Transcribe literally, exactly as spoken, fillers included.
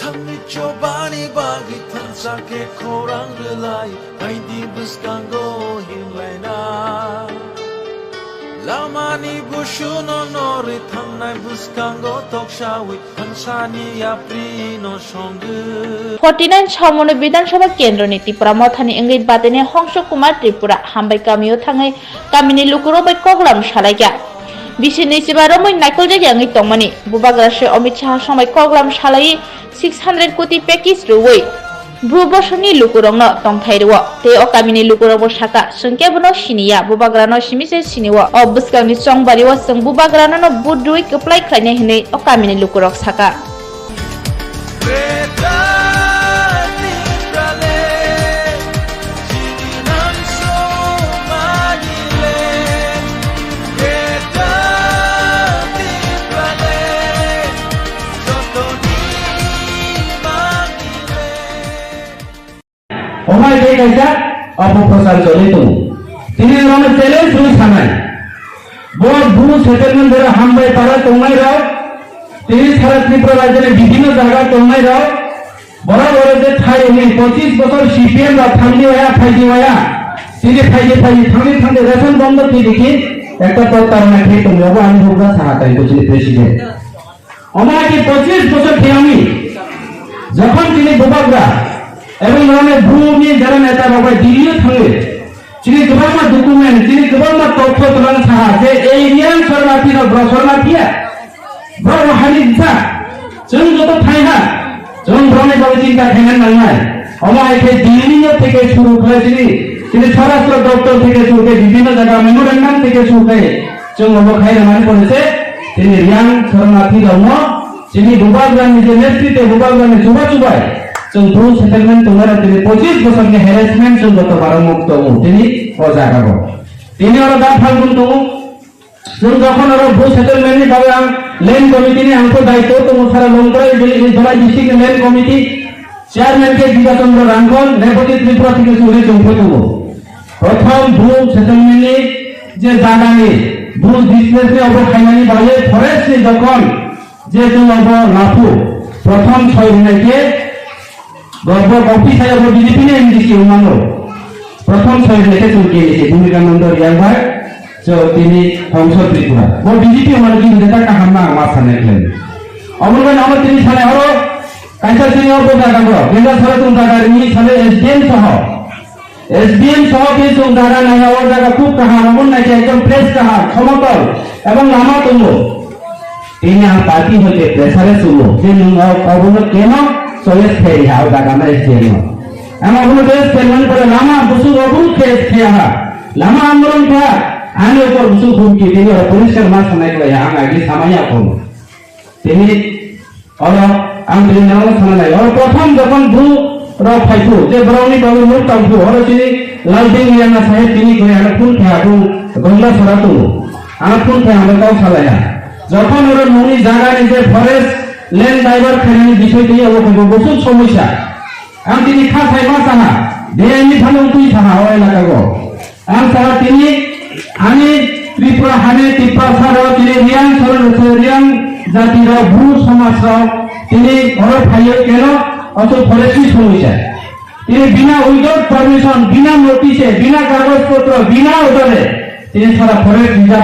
Thangni chobani bagwi thansa khe khorang rwlai, aidi bwskango himlaina. Lamani busuno norwi thangnai bwskango toksawi thangsani yaprino songwi. Forty nine Samono Bidhan Sabha Kendroni Tipra Mothani wngwi batini Hongsok Kumar Tripura Hambai kamio thangwi kamini lukurok bai koklam salaikha. Bisi nwichiba romwi naikoljak yangwi tongmani bubagra se Amit Shah somai koklam salaiwi six hundred koti package rwwi Bru bosongni lukurokno tongthai rwo tei o kamini lukurokbo saka, chwng kebono siniya, bubagrano simi se sinio. O bwskangni chongbario chwng bubagranono vote rwwi kwplai khlainai hwnwi o kamini lukurok saka. Omo hai khe kaisa opoprochar choli tongo. Tini norokno challenge rwi sanai. Bo Bru settlement jora Hambai para tongnai rok, tini sara Tripura rajyoni bibhinno jaga tongnai rok, borok oro je thai hwnwi pochis bochor C P M rok thangdi waya, phaidi waya, tini phaidi phaidi thangdi thangdi ration bondo twi dikhi ekta protarona khe tongo, obo ani hukra saha tai buchini president. Omo hai khe pochis bochor thwiyangni jokhon chini bubagra ebong norokni Bru ni jara neta rok bai Delhi o thangwi chini kwbangma document, chini kwbangma totho twlang saha je ei Riang Soronathi rok, borok Soronathi ya, borok rok hani bwsa, chwng joto thaiha, chwng borokni bagwi chinta khaina nangnai. Omo hai khe Delhi o theke suru khlai chini, chini Swarashtra Doptor theke suru khe, bibhinno jaga memorandum theke suru khe, chwng obo khai rwmani pore se chini Riang Soronathi rokno chini bubagrani je netrite, bubagrani chuba chubai chwng Bru settlement tongnai rok tini pochis bochorni harassment chwng joto baromuk tongo tini o jagao. Tini oro da Phalgun tongo. Chwng jokhon oro Bru settlement ni bagwi ang land committee ni ang to daityo tongo, sara Longkrai village ni Dholai district ni land committee chairman khe Bidya Chandra Rangkhol, Nepati Tripura theke suri chwng phai tongo. Prothom Bru settlement ni je jaga ni Bru business ni obo khainani bagwi forest ni jokhon je chwng obo laphu prothom soi rinai khe Bo, bo, bo pisa ya bo B J P ni M D C wngmano. Prothom soi hwnai khe chwng K M C Bhumika Nando Reang bai, so tini Hongso Tripura. Bo B J P wngmano chini jeta kaham na ma sanai khlai. Omo bai omo tini sanai oro kaisa chini o bo jaga bo, Gendasara chwng jaga rini sanai S D M soho. S D M soho khe chwng jaga naiha o jaga khub kaham, omo nai khe ekdom fresh kaham, somotol, ebong lama tongo. Tini ang party hoite pressure sumo je nwng o obono keno choice khe riha o jaga na S D M no. Ang obono choice khe mani pore lama busuk obono khe khe ha. Lama andolon kha ani upor busuk humki tini o poriskar ma sanai khlai ang agi samaya kono. Tini oro ang tini nang sana nai. Oro prothom jokhon bu rok phaitu je borokni bagwi nuk tangtu oro chini Lalbeng Riana saheb tini koi ano phone khe aku gongla sora tu. Ano phone khe ano kau salaya. Jokhon oro nungni jaga ni je forest land divert khainani bisoi twi abo khe bo busuk somosya. Ang tini kha sai ma saha, de ani phano twi saha o elaka go. Ang saha tini ani Tripura hani Tripura saro tini Riang soro Riang jati rok Bru somaj rok tini oro phaiyo keno oso forest ni somosya. Tini bina without permission, bina notice, bina kagoj potro, bina order e tini sara forest reserve